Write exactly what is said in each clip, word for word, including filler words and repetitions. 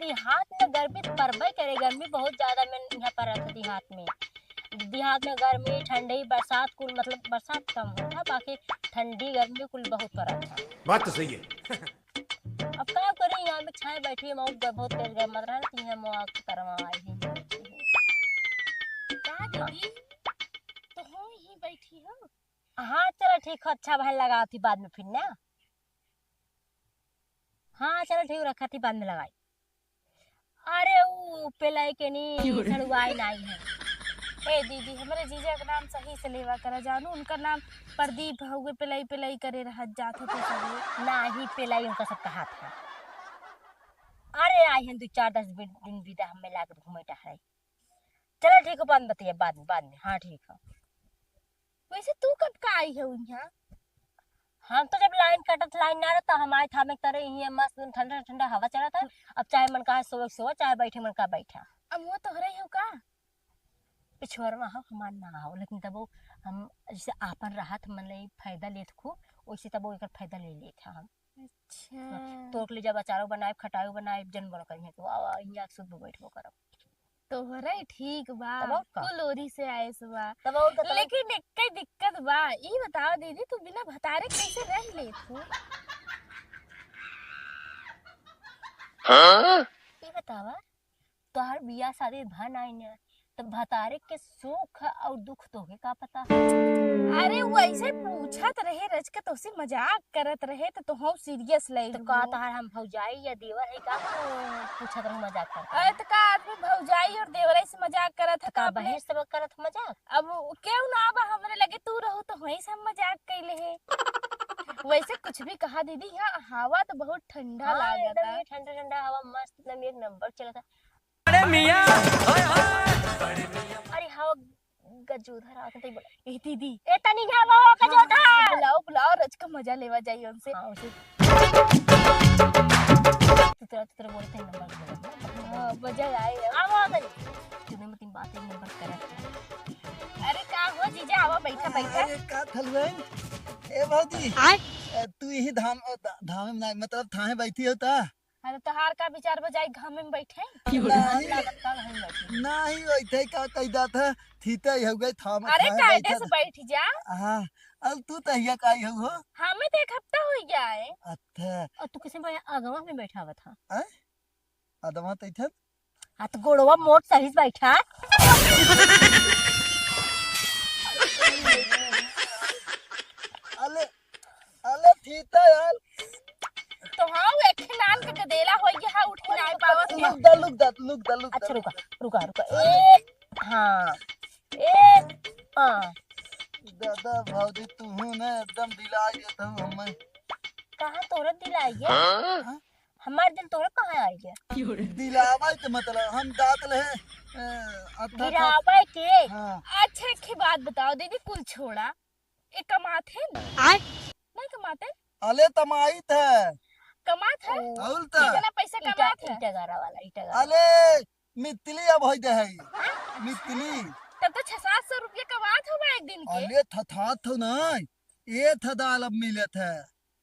देहात में गर्मी तो पड़बे करे, गर्मी बहुत ज्यादा में यहाँ पर रहता देहात में। देहात में गर्मी, ठंडी, बरसात कुल, मतलब बरसात कम होता, बाकी ठंडी गर्मी कुल बहुत पड़ता। बात तो सही है। अब का करी, यहाँ में छाए बैठी हम, और बहुत तेज गर्म रहता, यहाँ में आग करवा आई है। का दीदी, तो हो ही बैठी हो? हाँ, चलो ठीक है, अच्छा भाई, लगावत ही बाद में फिर ना। हाँ, चलो ठीक, रखत ही बाद में लगाई। अरे, ऊ पेलाई के नी, क्यों रे? सड़ुआई नाई है। ए दीदी, हमरे जीजा के नाम सही से लेवा करा जानू, उनका नाम प्रदीप हउवे, पेलाई पेलाई करे रहत जात होते सभी। नाही, पेलाई उनका सब कहा था। अरे, आई हैं दो चार दस दिन, दिन बिदा हमें लागत घूमे टहरे। चलो ठीक है, बाद में बतिया, बाद में, बाद में। हाँ, ठीक है। वैसे तू कब का आई है यहाँ? हम तो जब लाइन कटत, लाइन ना रहता, हम आए था, हमें करे यहाँ मस्त ठंडा ठंडा हवा चलत है। अब चाहे मन का सोवे सोवा, चाहे बैठे मन का बैठा। अब वो तोहरे ही हो का? पिछुआर में हो, हमार ना हो, लेकिन तब हम जैसे आपन रहत मन ले फायदा लेत खू, वैसे तब वो एकर फायदा ले लेत है हम। अच्छा। तोर के लिए जब अचारो बनाए, खटायो बनाए, जन बन करिए तो आवा, यहाँ सुध बैठबो करब। तोहरे ठीक बा, तब और का? कुल ओरी से आएस बा। तब और का, तब और लेकिन एक दिक्कत बा, ई बताओ दीदी, तू बिना भतारे कैसे रह लेत हो? हाँ? ई बतावा, तोहार बियाह शादी भा नाई न, तब भतारे के सुख और दुख तोहे का पता? अरे, वैसे पूछत रहे, रच के तोसे मजाक करत रहे, तो तोहू serious ले तो का लू। तोहार हम भौजाई या देवर है का, तू पूछत रहू मजाक करत अरे, तो का आदमी भौजाई और देवराई से मजाक करत है तो का का अपने? बहिन से करत मजाक? अब केहू ना बा हमरे लगे, तू रहू तो वहीं से हम मजाक कैले है। वैसे कुछ भी कहा दीदी, यहाँ हवा तो बहुत ठंडा हाँ, लागत एकदम है। ये ठंडा ठंडा हवा, मस्त एकदम एक नंबर चलत है। अरे मियाँ, ओए, ओए। अरे हवा गजोधर आवत है, बोला। ए दीदी। ए तनी यहाँ वो गजोधर। बुलाओ, बुलाओ, रच का मजा लेवा जाई उनसे। हाँ, उसे। तुतरा, तुतरा बोलते हैं, नंबर बोला। हाँ, मजा आए अब। आवा तनी। तूने मतिन बात एक नंबर करा। अरे का हो जीजा, आवा, बैठा, बैठा। अरे का थलुआइन? ए भौजी, आय? ए, तू यही धाम, धा-, धाम में ना, मतलब थाहे बैठी हो ता? अरे तोहार का विचार बा, जाई घाम में बैठे? क्यों रे? घाम लागत का घाम में बैठे? नाही, वैसे का कही जात है, थीते ही हो गए, थाम, अरे थामे कायदे बैठा से था। बैठ जा। हाँ, अब तू तहिया काई हो, हो? हाँ, मैं तो एक हफ्ता हो गया है। अच्छा। और तू किसे में अगवा में बैठावत हा? हैं? अदवा तो इधर। हाँ, तो गोड़वा मोट सही से बैठा। अले, अले, थीता यार। तो हाँ, वो एक ही नान के गदेला हो गया है, उठ के नाई पावत है। लुक दा, लुक दा, लुक दा, लुक दा, अच्छा, लुक रुका, दा। रुका, रुका। अरे। एक, हाँ। एक, हाँ। दादा, भौजी, तू हूँ ना, एकदम दिला ये तो हमें। कहाँ तोरा दिलाई है? हाँ? हमार दिल तोहरे कहाँ आइ गया? दिलावे के मतलब हम दाँत लेहे, ए, अत्था था। गिरावे के? हाँ। अच्छा, एक ही बात बताओ दीदी, कुल छोड़ा, ये कमात है ना? आय? नहीं कमाते? अले तमाइत है। कमात है? ओ, अउल त। कितना पैसा ईटा, कमात है? ईटा गारा वाला, ईटा गारा। अले मितली अब होइ दे है। हाँ? मितली। तब तो छह सात सौ रुपया कमात होगा एक दिन के। अले थथात हो ना, ये था दाल अब मिलत है।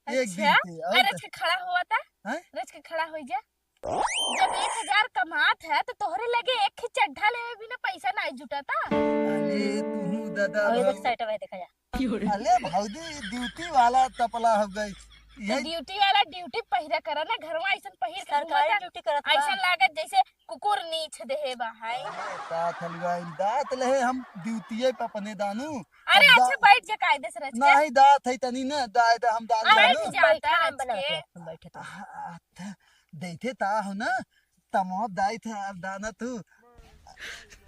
एक दिन अच्छा? के, और अरे, का? रच के खड़ा हुआ था? हैं? रच के खड़ा हो जा। जब एक हजार कमात है, तो तोहरे लगे एक ही चड्ढा लेवे बिना पैसा नाई जुटाता। अरे, तू दादा और इधर भाई। Side में देखा जा। अरे, भौजी, duty वाला तपला हो गई। तो ये duty वाला duty पहिरा करा ना, घरवा ऐसन पहिर के सरकारी घूमता। Duty करत बा। ऐसन लागत जैसे कुकुर नीच देहे बा है। अरे, का थलुआ, दाँत लेहे हम duty पे अपने दानू। अरे, अब दा-, अच्छा, बैठ जा कायदे से रच के। नहीं, दाँत है तनी ना, दाँत हम दान बैठ दानू। जा, बैठा, हम रच बना के। के, हम बैठे तो। आ, आ, त-, देखे ता हो ना, तमाम दाई था, अब दाना तू।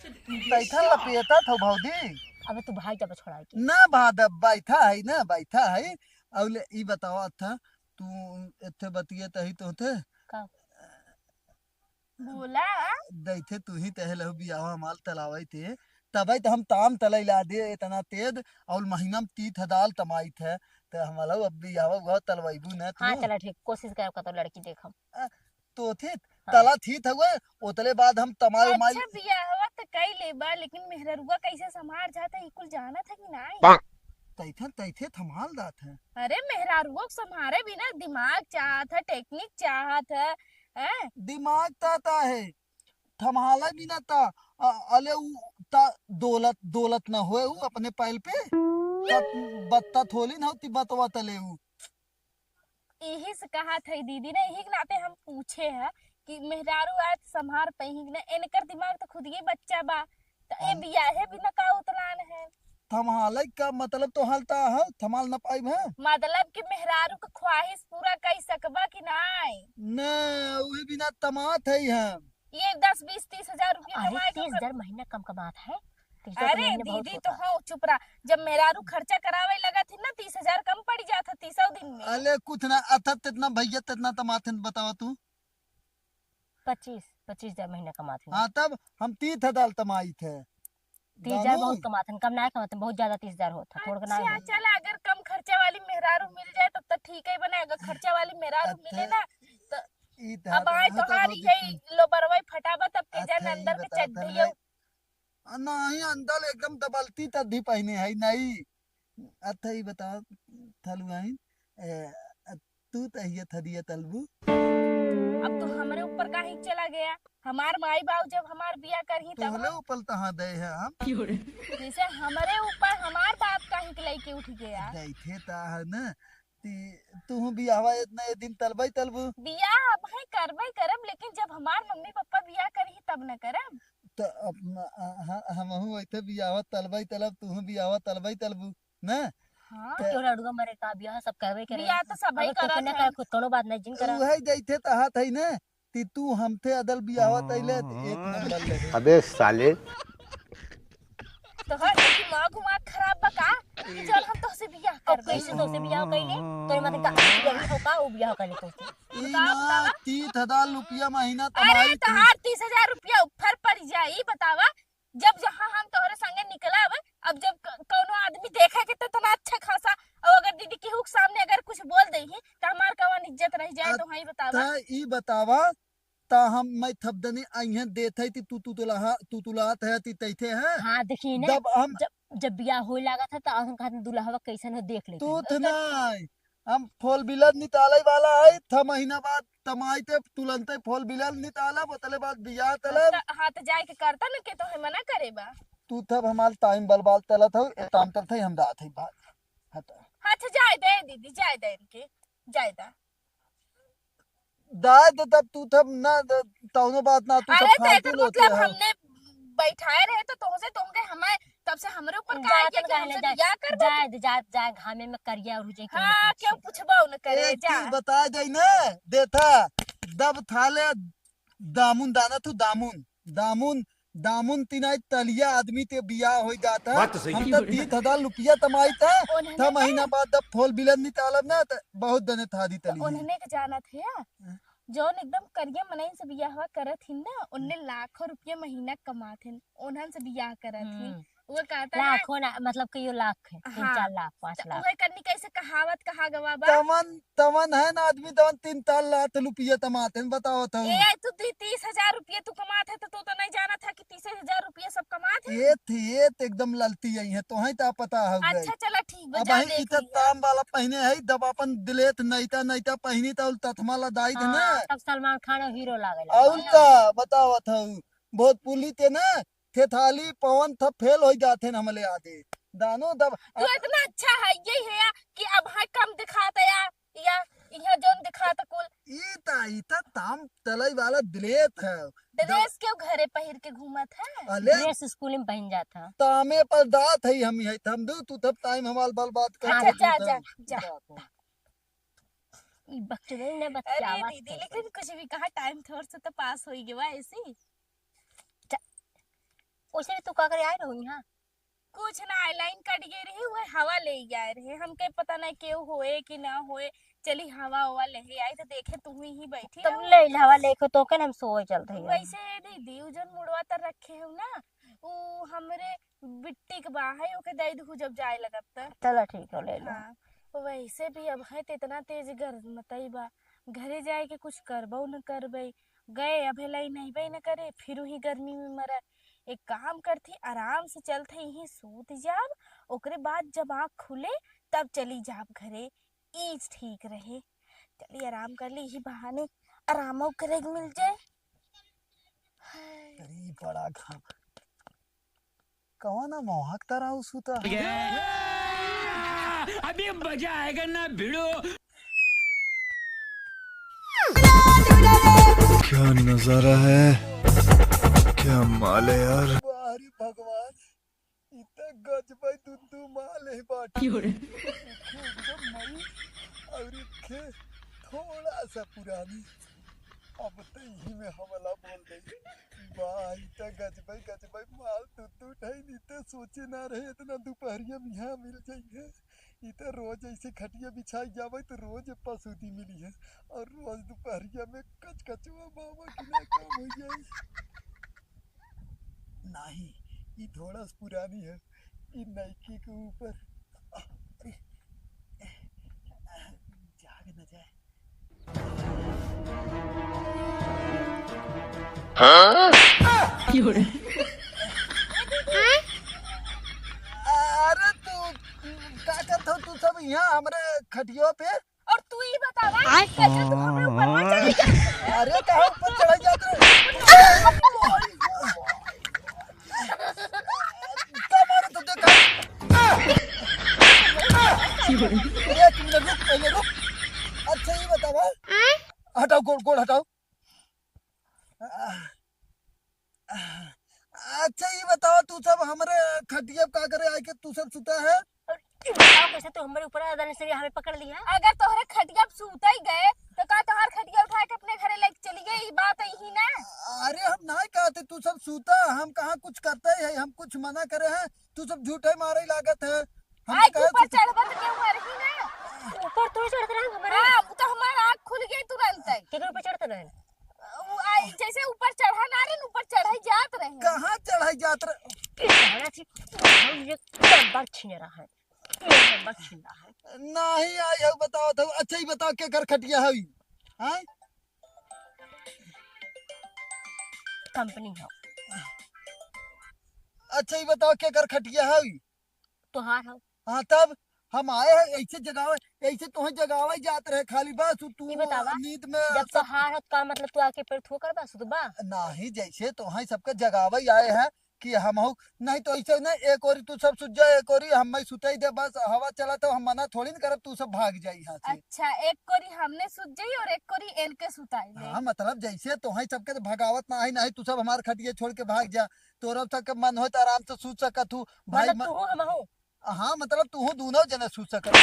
तैथा लपेटा था भौजी। अबे तू भाई जब छोड़ा के। ना, बाद अब बैठा है ना, बैठा है। और ले, ई बताओ था, तू इत्थे बतिये तही तो थे। का? बोला। दैथे तू ही तहे लहु बियाहवा माल तलावई थे, तबई त हम ताम तलई ला दे इतना तेज, और महीना में तीत ह दाल तमाइत है, त हम लहु अब बियाहवा हुआ तलवाईबू न तू। हाँ, चला ठीक, कोशिश करब कतो लड़की देखम। आ, तो थी, हाँ। तला थी थवे, ओतले बाद हम तमाई उमाई। अच्छा, बियाहवा त कई लेबा, लेकिन मेहररुआ कैसे संभार जात है, ई कुल जानत है कि नाई? तैथन तैथे थमाल दात है। अरे, मेहरारुओ के संभारे बिना दिमाग चाहत है, technique चाहत है, हैं? दिमाग ता ता है, थमाले बिना ता, अ-, अले उ ता दौलत, दौलत न होए उ अपने पैल पे, ता बत्ता थोली न होती बतवा तले उ। यही से कहा था दीदी ने, यही के नाते हम पूछे हैं कि मेहरारू आज संभार पइही कि ना, इनकर दिमाग तो खुद ही बच्चा बा, तो ए हाँ। बियाहे बिना का उतलान है? थमाले का मतलब तो हाल ता है, थमाल न पाइब है। मतलब कि मेहरारू के ख्वाहिश पूरा कर सकबा कि नाय? न, उहे बिना तमात है हम। ये दस, बीस, तीस हजार रुपया अरे, कमाए के तीस हजार महीना कम कमात है। तीस हजार तो अरे महीने बहुत दीदी, तो होता। हो चुप रहा। जब मेहरारू खर्चा करावे लगा थी ना, तीस हजार कम पड़ जात है तीसौ दिन में। अले कुछ ना, अथत तितना भैया तितना तमात है, बतावा तू। पच्चीस, पच्चीस हजार महीना कमात है। हाँ, तब हम तीस हजार तमाई थे। तीस हजार जानू? बहुत कमात है, कम ना कमात है, बहुत ज्यादा तीस हजार होता, थोड़ के ना अच्छा, होता। चला, अगर कम खर्चा वाली मेहरारू मिल जाए तब तो ठीक है बने, अगर खर्चा वाली मेहरारू अच्छा, मिले ना तो ई तो अब आए हाँ, तो तोहार बहुत यही देखी। लोबरवा फटाबा तब के अच्छा, जान ई अंदर के बताओ चड्ढी तने। आ, नहीं, अंदर एकदम दबलती तद्दी पहिने है, नहीं। अच्छा, ई बताओ, थलुआइन, ए, तू तो हिया थदिया तलबू। अब तू हमरे ऊपर काहे चला गया? हमार माई बाऊ जब हमार बिया करही तब तोहरे हम ऊपर तहाँ दे है हम। जैसे हमरे ऊपर हमार बाप काहे के लेके उठ गया? दैथे ता है ना, ती, तू बियाहवा इतना ये दिन तलबई तलबू। बियाह अब है करबे करब, लेकिन जब हमार मम्मी पापा बियाह करही तब न करब। तो अब म-, अ, ह-, हमहू वैसे बियाहवा तलबई तलब, तू बियाहवा तलबई तलबू, ना? हाँ। तो क्यों लड़ुआ मरे का बियाह सब करबे करे। बियाह तो सबही अगर तू करत ना है। कर, खुद कोनो बात नहीं, जिन करा। उहे जैसे तो हाथ है ना, ती तू हमथे अदल बियाहवा तैले एक नंबर लगे। अबे साले। तोहर दिमाग उमाग खराब बा का? कि जब हम तोहसे बियाह अब करबे। कैसे तोहसे बियाह कैले? तोरे माथे का बियाह हो का, उ बियाह कैले तोहसे? ई बताओ, ना, बतावा। तीस हजार रुपया महीना अरे, कमाई थी। तोहार तीस हजार रुपया ऊपर पड़ जाई, बतावा। जब जहाँ हम तोहरे संगे निकलब, अब जब क-, कौनो आदमी देखे के तो इतना अच्छा खासा, और अगर दीदी केहू के सामने अगर कुछ बोल देही, तो हमार कवन इज्जत रह जाए, तो वही बतावा। अच्छा, ई बतावा, ता हम मैं थपदनी अइहें देत है ती तू, तू तुलाहा, तू तुलात है ती तैथे है। हाँ, देखिए ना, जब हम जब, जब बियाह होए लागत है, तो हम कहते दुल्हवा कैसन हो, देख लेते तू हैं। थे नहीं, हम फोर व्हीलर निकाले वाला है, छ महीना बाद तमाई ते तुरंते फोर व्हीलर निकाला, बोतले बाद बियाह तलब। त-, हाँ, तो जाए के करता न के तोहे मना करे बा। तू तब हमार टाइम बर्बाद तलत हो, ए काम तलत है, हम रात है बात। हटा। अच्छा, जाए दे दीदी, जाए दे इनके, जाए दा। दाए तो तब तू तब ना, तौनो बात ना, तू सब अरे, तो फालतू एकर लोग मतलब है। हमने बैठाए रहे तो तोहसे, तोहके हमारे, तब से हमरे ऊपर का जा, आइडिया तब कि हमसे जा, बियाह कर दे? जाए दे, जा, जा, घामे में करिया और हो जाए, केहू हाँ, पूछे। केहू पूछबो न करे, एक जा। चीज बता दे ना, देथा, दब थाले दामुन दाना तू, दामुन, दामुन, दामुन तिनाई तलिया आदमी ते बियाह हो जाता। बात तो सही हम है। तो तीस हजार रुपया तमाई था, उन्हने छह महीना ना बाद जब फोर व्हीलर निकालब ना, तो बहुत दने था दी तो तलिया। उन्हने के जानत है, हाँ। जौन एकदम करिया मनई से बियाहवा करत हिन ना, उन्ने लाखों रुपया महीना कमात हिन, उन्हन से बियाह करत हिन। हम्म। वो कहता है लाखों ना, मतलब कि यो लाख है, तीन हाँ। चार लाख, पाँच तो लाख। उहे कन्नी कैसे कहावत कहा गवा बा? तमन, तमन है ना आदमी, तमन तीन चार लाख रुपया तमाते हैं, बताओ तो। ए, तू ती-, तीस हजार रुपया तू कमात है, तो तू तो नहीं जाना था कि तीस हजार रुपया सब कमात है? ये थी, ये तो एकदम ललती आई है, तो है तो पता हो गई। अच्छा, चला ठीक बा, अब जा वही देख इतना लिया। दाम वाला पहने है, दब अपन दिलेत नैता, नैता पहनी तो उल्टा थमा लदाई दे ना। हाँ, तब सलमान खान हीरो लागे लगा। और का बतावत हूँ, भोजपुरी ते ना, थेथाली पवन था फेल हो जाते हैं हमले आदे। दानो दब तू इतना अच्छा है, यही है या कि अब है कम दिखाता या, या यहाँ जोन दिखाता कुल। ई ता, ई ता ताम तलाई वाला ड्रेस है। ड्रेस क्यों घरे पहिर के घूमत है? अले। ड्रेस स्कूल में पहन जाता। तामे पर दात है हम, है हम दू, तू तब टाइम हमाल बाल बात कर। अच्छा, जा, जा, जा। ई बकचोदन ने अरे बतियावत दीदी, है। लेकिन कुछ भी कहा, टाइम थोड़ा सा तो पास हो ही गया ऐसे ही। चा-, वैसे भी तू का करे आए रहो यहाँ? कुछ ना, लाइन कट गई रही, वह हवा ले ही आए रहे। हमके पता नहीं केहू होए कि ना होए। चली हवा हवा ले ही आई तो देखे तू ही बैठी तब रहो। ले ले हवा लेके तो के हम सोए चल रही है। वैसे दीदी, उ जौन मुड़वा तर रखे हो ना, उ हमरे बिट्टी के बा है, ओके दे दू जब जाए लगब त। चला ठीक हो, ले लो। हाँ, वैसे भी अब है तो इतना तेज गर्मतई बा, घरे जाए के कुछ करबो न करबे, गए अबे लाई नहीं बे न करे, फिर वही गर्मी में मरा। एक काम करती, आराम से चलते यहीं सूत जाब, ओकरे बाद जब आँख खुले तब चली जाब घरे, ईज ठीक रहे। चली आराम कर ली, यही बहाने आरामो करे के मिल जाए। अरे बड़ा घाम, कौन मोहक तरह उ सुता है? अभी मजा आएगा ना भिड़ो। क्या नजारा है, क्या माल है यार। अरे भगवान, इ त गजबई दुद्दू माल है बाटी। क्यों रे? एक एकदम नई और एक थोड़ा सा पुरानी। अब त इही में हमला बोल दे। वाह, इ त गजबई, गजबई माल दुद्दू ढाई नीते सोचे ना रहे इतना दुपहरिया में यहाँ मिल जाइए। इ त रोज ऐसे खटिया बिछाई जावे तो रोज पसूदी मिली है और रोज दुपहरिया में कचकचवा बाबा की ना काम हो जाए। नाही, इ थोड़ा सा पुरानी है। इ नइकी के ऊपर, अरे, जाग न जाए। हाँ? अरे तू का करत हो तू सब यहाँ हमरे खटियो पे? और तू ही बतावा, आय। कैसे तू हमरे ऊपर चढ़ गया? अरे, कहाँ ऊपर चढ़ जात रहे? का मारे तू देखा? एक मिनट रुक, पहले रुक। अच्छा, ये बतावा। आय। हटाओ, गोड़, गोड़ हटाओ। अच्छा, ये बताओ, तू सब हमरे खटिया पे का करे आके तू सब सुता है? और ये बताओ, कैसे तू हमरे ऊपर आ जाने से हमें पकड़ लिया? अगर तोहरे खटिया पे सूते ही गए, तो का तोहार खटिया उठा के अपने घरे लेके चली गई? ई बात यही ना। अरे, हम नाहीं कहते तू सब सूता, हम कहाँ कुछ करते हैं, हम कुछ मना करे हैं, तू सब झूठे मारे लागत है। हम आय, तो कहे ऊपर से चढ़बा तो केहू मरही ना। ऊपर तो चढ़त रहे हमरे। हाँ, वो तो हमार आँख खुल गई तुरंत। केकर ऊपर चढ़त रहे? वो आई, जैसे ऊपर चढ़ा ना रहे, ऊपर चढ़ाई जात रहे। कहाँ चढ़ाई जात रहे? ये कहना थी, हम ये नंबर छीन रहा है, ये नंबर छीन रहा है। नहीं आई है, बताओ तो। अच्छा, ही बताओ, के कर खटिया है ई? हाँ? कंपनी हो। अच्छा, ही बताओ, के कर खटिया है ई? तोहार हो। हाँ, तब हम आए हैं, ऐसे जगावे, ऐसे तोहे जगावे जात रहे खाली, बस तू ई बतावा, नींद में जब सब तोहार हो, का मतलब तू आके पेड़ थुआ करबा, सुतबा? नहीं, जैसे तोहे सबके जगावे आए हैं कि हम हो, नहीं तो ऐसे ना, एक ओरी तू सब सुत जा, एक ओरी हम मैं सुताई दे, बस हवा चलत हो, हम मना थोड़ी ना करब, तू सब भाग जाई यहाँ से। अच्छा, एक कोरी हमने सुत जाई और एक कोरी एनके सुताई ले। हाँ, मतलब जैसे तोहे सबके तो भगावत ना है, नहीं तू सब हमार खटिया छोड़ के भाग जा, तोरा सबके मन हो तो आराम से सुत सकत हूँ। भाई मतलब म-, तू हो, हम हो। हाँ, मतलब तू हो, दोनों जने सुत सकत।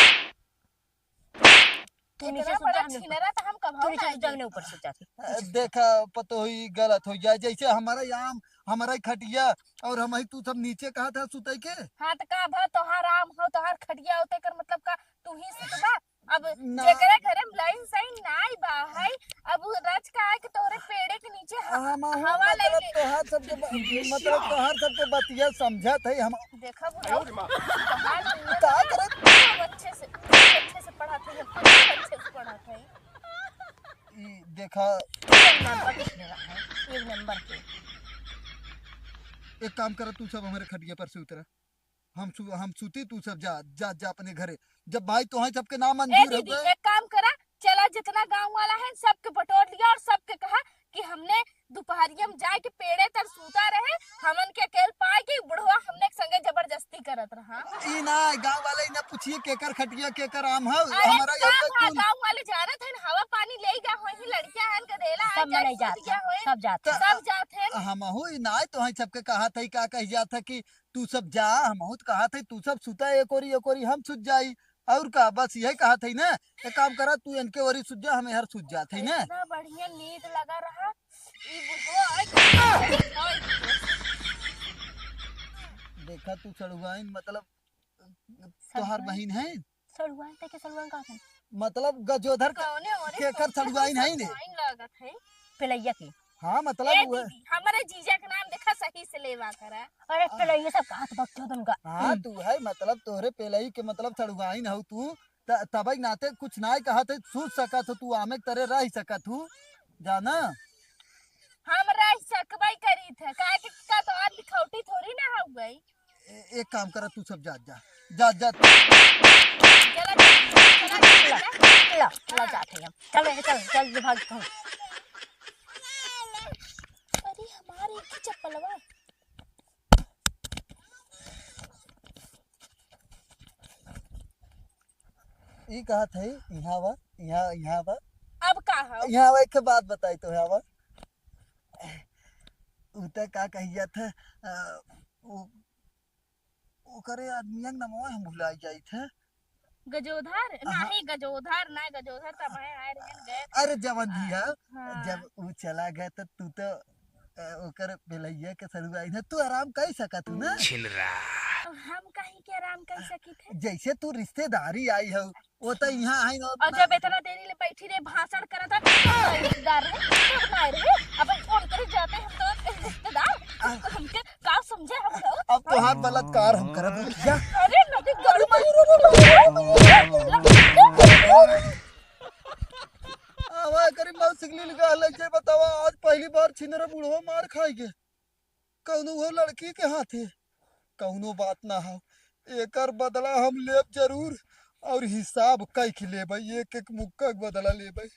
तू नीचे इतना सुत जा, बड़ा हमने ऊपर। छिनरा तो हम कबहू तू नीचे ना सुत जा, हमने ऊपर सुत जाती। अ, देखा, पतोही गलत हो जाए, जैसे हमारा आम, हमारा ही खटिया और हम ही तू सब नीचे कहा था सुते के। हाँ, तो का भा तोहार आम हो, तोहार खटिया हो, तो एकर मतलब का तू ही सुतबा? अब ना। जेकरे घरे में लाइन साइन नाई बा है, अब उ रच का आके तोहरे पेड़े के नीचे ह-, हम आहू हवा मतलब लगे। तोहार सबके ब-, मतलब तोहार सबके बतिया समझत है हम। देखा बुढ़ऊ, तोहार दुनिया का में करत? खूब अच्छे से, खूब अच्छे से पढ़त है, खूब अच्छे से पढ़त है। ई देखा। एक नंबर के छेड़ा है, एक नंबर के। एक काम करा, तू सब हमारे खटिया पर से उतरा। हम सु-, हम सुती, तू सब जा, जा, जा अपने घरे। जब भाई तोहे सबके ना ए मंजूर हो दीदी, गए। एक काम करा, चला जितना गाँव वाला है सबके बटोर लिया और सबके कहा कि हमने दुपहरिया में जाए के पेड़े तर सूता रहे, हमन के अकेल पाए के बुढ़वा हमने के संगे जबरदस्ती करत रहा। ई ना, गाँव वाले ई ना पूछिए केकर खटिया, केकर आम है, अरे हमारा सब यहाँ है, कुल गाँव वाले जानत हैं, हवा पानी ले गया होई, लड़किया हन, गदेला हन, सब जाए मनई सूत जात गया है, होई, सब जात है। सब जात हैं। हमहू ई ना, तोहे सबके कहा था, का कही जात है कि तू सब जा, हमहू तो कहा थे, तू सब सुता एक ओरी, एक ओरी हम सुत जाई। और का, बस यही कहा थे ना। एक काम करा, तू इनके ओरी सुत जा, हम हर सुत जात है ना। इतना बढ़िया नींद लगा रहा, ई बुढ़वा, आई, आई, देखा तू सड़ुआइन, मतलब, तोहार सड़ुआइन? बहिन है? सड़ुआइन, ते के सड़ुआइन कहा थे? मतलब, गजोधर का, कौने ओरे केकर सड़ुआइन है ने? सड़ुआइन लागत है। पेलैया के। हाँ, मतलब ए वो है। दीदी, हमारे जीजा के नाम देखा, सही से लेवा करा। अरे, हाँ। पेलैया सब कहा तो बकचोदन का। हाँ, हम्म। तू है, मतलब, तोहरे पेलई के, मतलब, सड़ुआइन हऊ तू, त-, तबई नाते कुछ नाय कहत है, सूझ सकत हो तू, आमे के तरे रह सकत हू, जाना। हम रह सकबई करी थे, काहे के का तो आज दिखौटी थोड़ी ना हो गई। ए-, एक काम करा, तू सब जा, जा, जा, जा। चला, चला, चला, चला। ला, ला, जात है हम। चल, चल, चल, भाग, भाग। ई कहत है, यहाँ आवा, यहाँ, यहाँ आवा। अब का हो? यहाँ आवा, एक ठे बात बताई तो, आवा। उ त का कही जात है, अ, उ, ओकरे आदमिया के नमवा हम भुलाई जाइत है। गजोधर? हाँ। नाही, गजोधर ना, गजोधर त मैं आए रहन गए। अरे जवन भी है, हाँ। जब उ चला गए त तू तो, अ, ओकर बेलैया के सरुआइन है, तू आराम कर सकत हूँ ना। छिनरा। तो हम कहीं के आराम कर सकी थे? जैसे तू रिश्तेदारी आई हो, वो तो यहाँ आई ना। और जब इतना देरी ले बैठी रहे, भाषण करत है, रिश्तेदार रहे, सब ना रहे, अब फोन करे जाते हम तो रिश्तेदार, आ। हमके का समझे हम लोग? अब तोहार बलात्कार हम करब, जा। अरे, नदी गर्म है। आवा करी मौत सिगली लगा ले, जे बतावा, आज पहली बार छिनरा बुढ़वा मार खाई के। कौनो वो लड़की के हाथे। कौनो बात ना हो, एकर बदला हम लेब जरूर, और हिसाब कई के लेबै, एक एक मुक्का के बदला लेबै।